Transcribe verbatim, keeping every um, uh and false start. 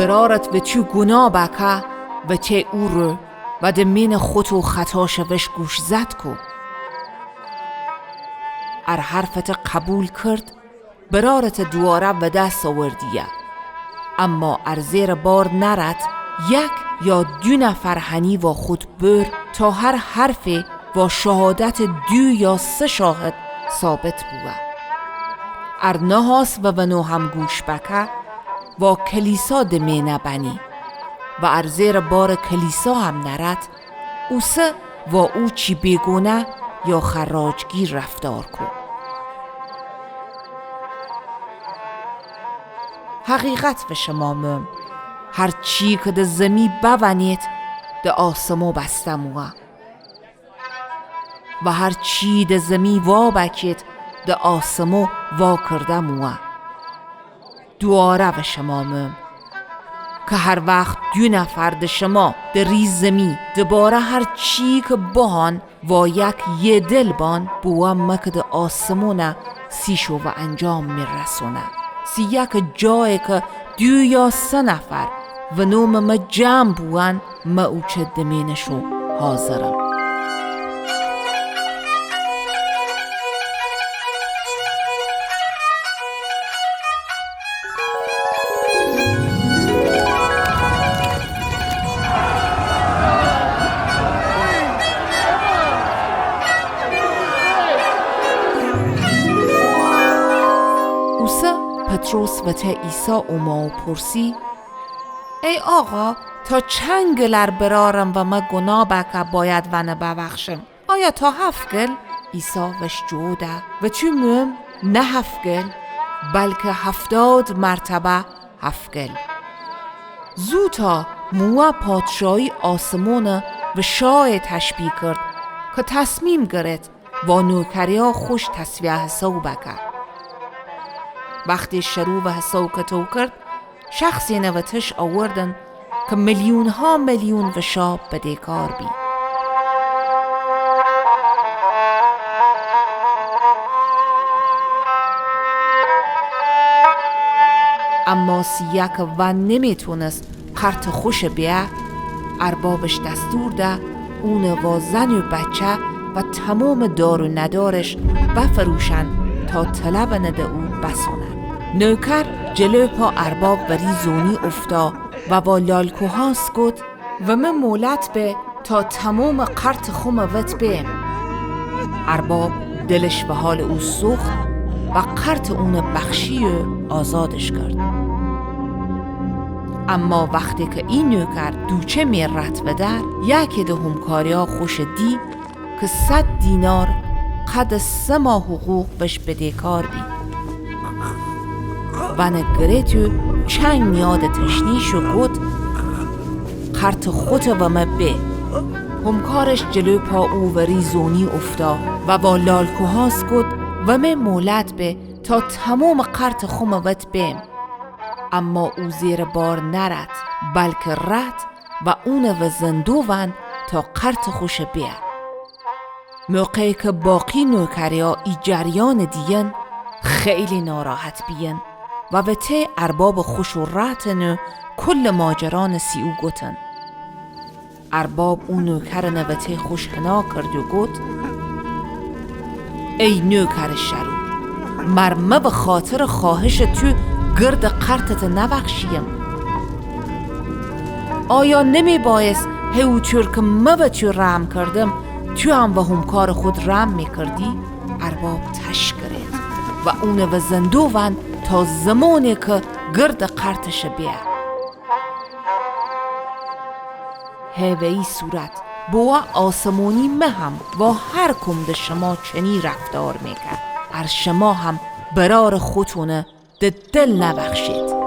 برارت وتو گونا بکه وتئ او رو و دمئنٚ خوتو خطاشه وش گوشزد کو. ار حرفتٚ قبول کرد، برارتٚ دوواره ودس آوردیه. اما ار زئرٚ بار نرت، یک یا دو نفر هنی واخود بر تا هر حرفی وا شهادتٚ دو یا سه شاهد ثابت بوه. ار نهاس و ونو هم گوش بکه، وا کلیسا دمئنه بنی و ار زئرٚ بارٚ کلیسا هم نرت، اوسه وا او چی بیگونه یا خراجگیر رفتار کو. حقیقت وشما مم، هر چی که د زمی بونید، د آسمو بسته موه. و هر چی د زمی وا بکید، د آسمو وا کرده موه. دوواره وشما مم که هر وخت دو نفر د شما د ری زمی دباره هر چی که بهان وا یک یه دل بان، بووه مکه د آسمونه سی شو و انجام میرسونه. سی یک جایی که دو یا سه نفر و نومٚ مه جمع بوون، مه اوچه دمینشو حاضرم. اوسه پطرس وته عیسی اوما و پرسی: ای آقا، تا چند گل ار برارم و مه گونا بکه باید ونه ببخشم؟ آیا تا هفت گل؟ عیسی وش جوو ده: وتو مم، نه هفت گل، بلکه هفتاد مرتبه هفت گل. زوتا مووه پادشاهی آسمونه و شای تشبیه کرد که تصمیم گرت وا نوکریا خوش تصفیه حساب بکه. وختی شروع و حساب کتو کرد، شخصی نوتش آوردن که میلیونها میلیون وشا بدهکار بی. اما سی یک ون نمیتونست قرطٚ خوش بیه، اربابش دستور ده اون وا زن و بچه و تمام دار و ندارش بفروشن تا طلبٚ نده او بسونن. نوکر جلو پا ارباب وری زونی افتا و وا لالکوهاس گوت: و مه مولت به تا تمام قرطٚ خومه وت بیم. ارباب دلش و حالٚ او سوخت و قرطٚ اونه بخشی و آزادش کرد. اما وختی که ای نوکر دوچه میرت ودر، یکی ده همکاریا خوش دی که صد دینار قدٚ سه ماه حقوق وش بدهکار بی. ونه گرت و چنگ نیادٚ تشنیش و گوت: قرطٚ خوته و مه به. همکارش جلو پا او وری زونی افتا و وا لالکوهاس گوت: و مه مولت به تا تمام قرطٚ خومه وت بیم. اما او زیر بار نرت، بلکه رت و اونه و زندو ون تا قرطٚ خوشه بیه. موقعی که باقی نوکریا ای جریان دیین، خیلی ناراحت بیین و وته اربابٚ خوش و رتن و کلٚ ماجران سی او گوتن. ارباب او نوکرٚ نوته خوش حنا کرد و گوت: ای نوکرٚ شرور، مر مه به خاطرٚ خواهشٚ تو گردٚ قرطٚ ته نبخشیم؟ آیا نمی بایست هی او طور که مه به تو رحم کردم، تو هم به همکارٚ خود رحم میکردی؟ ارباب تش گرت و اونه و زندو ون تا زمانی که گردٚ قرطشه بیه. هی و ای صورت، بووه آسمونی مه هم وا هر کوم د شما چنی رفتار میکه. ار شما هم برارٚ خوتونه د دل نبخشید،